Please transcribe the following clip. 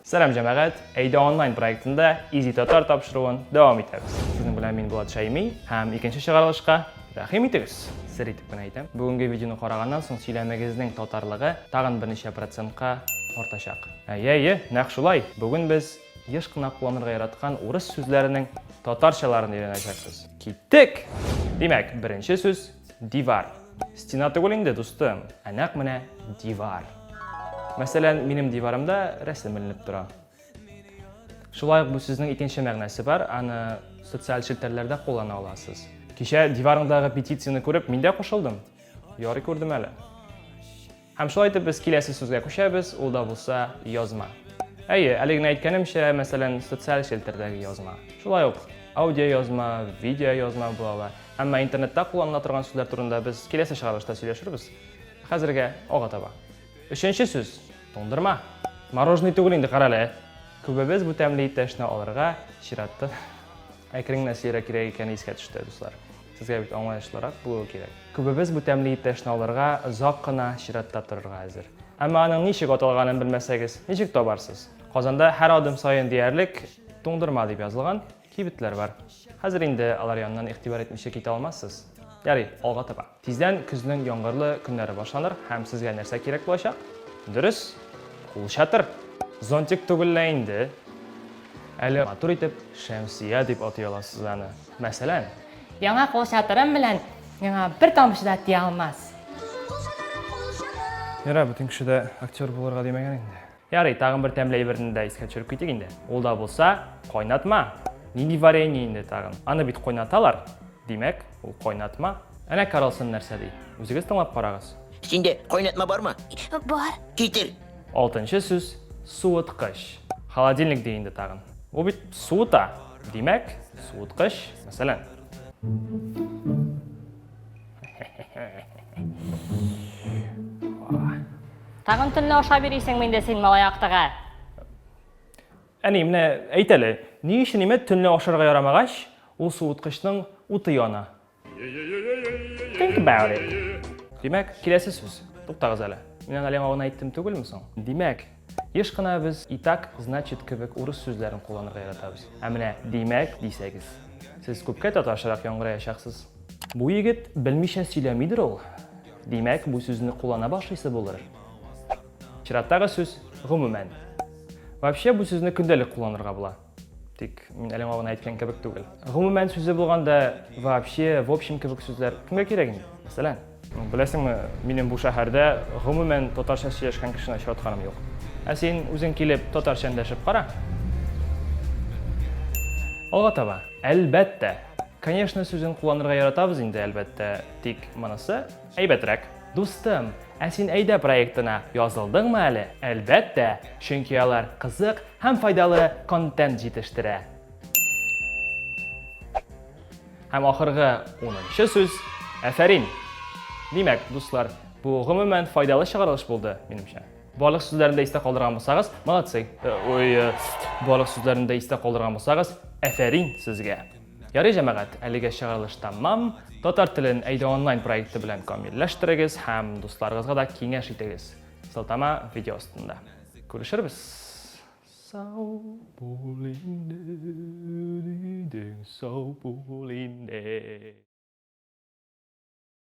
Сәлам, җәмәгать! Әйдә онлайн проектында Изи Татар тапшыруын дәвам итәбез. Сезнең белән мин Булат Шәйми һәм икенче чыгарылышка рәхим итегез. Сер итеп кенә әйтәм. Бүгенге видеоны караганнан соң сөйләмегезнең татарлыгы тагын берничә процентка артачак. Әйе, әйе, нәкъ шулай. Бүген без еш кына кулланырга яраткан урыс сүзләренең татарчаларын өйрәнәчәкбез. Киттек! Димәк, беренче сүз Дивар. Стена түгел инде, дустым, ә нәкъ менә дивар. Мәсәлән, минем диварымда рәсем эленеп тора. Шулай ук бу сүзнең икенче мәгънәсе бар, аны социаль челтәрләрдә куллана аласыз. Кичә диварыңдагы петицияне күреп, мин дә кушылдым. Ярый күрдем әле. Һәм шулай итеп без киләсе сүзгә күчәбез, ул да булса язма. Әйе, әле генә әйткәнемчә, мәсәлән, социаль челтәрдәге язма. Шулай ук аудио язма, видео язма була ала. Әмма интернетта кулланыла торган сүзләр турында без киләсе чыгарылышта сөйләшербез. Хәзергә алга таба. Өченче сүз, туңдырма. Мороженый түгел инде, карале. Күбебез бу тәмле иптәшне алырга чиратта әкрен генә сөйләргә кирәк икәне искә төште, дуслар. Сезгә бит аңлаешлырак булуы кирәк. Күбебез бу тәмле иптәшне алырга озак кына чиратта торырга әзер. Әмма аның ничек аталганын белмәсәгез, ничек табарсыз? Казанда һәр адым саен диярлек туңдырма дип язылган кибетләр бар. Хәзер инде алар яныннан игътибар итмичә китә алмассыз. Ярый, алга таба. Тиздән көзнең яңгырлы көннәре башланыр һәм сезгә нәрсә кирәк булачак? Дөрес, кулчатыр! Зонтик түгел лә инде. Әле матур итеп шәмсия дип атый аласыз аны. Мәсәлән. Яңа кулчатырым белән миңа бер тамчы да тия алмас. Ярар, бөтен кеше дә актер булырга димәгән инде. Ярый, тагын бер тәмле әйберне дә искә төшереп китик инде. Ул да булса, кайнатма. Нинди варенье инде тагын? Аны бит кайнаталар. Димәк, ул кайнатма. Әнә Карлсон нәрсә ди. Үзегез тыңлап карагыз. Синдә кайнатма бармы? Бар. Китер. Алтынчы сүз суыткыч. Холодильник ди инде тагын. Ул бит суыта. Димәк, суыткыч, мәсәлән. Тагын төнлә ашап йөрисеңме инде син, малай актыгы? Әни, менә әйт әле, ни өчен име төнлә ашарга ярамагач, ул суыткычның уты яна? Think about it. Димәк, киләсе сүз. Туктагыз әле. Мин аны әле яңа гына әйттем түгелме соң? Димәк, еш кына без итак, значит кебек урыс сүзләрен кулланырга яратабыз. Ә менә димәк дисәгез, сез күпкә татарчарак яңгыраячаксыз. Бу егет белмичә сөйләмидер ул. Димәк, бу сүзне куллана башлыйсы булыр. Чираттагы сүз гомумән. Вообще бу сүзне көндәлек кулланырга була. Тик мин әле гына әйткән кебек түгел. Гомумән сүзе булганда вообще, в общем кебек сүзләр кемгә кирәк инде? Мәсәлән, беләсеңме, минем бу шәһәрдә гомумән татарча сөйләшкән кешене очратканым юк. Ә син үзең килеп татарча эндәшеп кара. Алга таба. Әлбәттә. Конечно сүзен кулланырга яратабыз инде, әлбәттә, тик монысы әйбәтрәк. Дустым, ә син Әйдә проектына язылдыңмы әле? Әлбәттә, чөнки алар кызык һәм файдалы контент җитештерә. Һәм ахыргы унынчы сүз, әфәрин! Димәк, дуслар, бу гомумән файдалы чыгарылыш булды, минемчә. Барлык сүзләрен дә истә калдырган булсагыз, молодцы. Э, ой, э, барлык сүзләрен дә истә калдырган булсагыз, әфәрин сезгә. Ярый, җәмәгать, әлегә чыгарылыш тәмам. Татар телен Әйдә онлайн проекты белән камилләштерегез һәм дусларыгызга да киңәш итегез. Сылтама видео астында. Күрешербез. Сау бул инде, дидең, сау бул инде.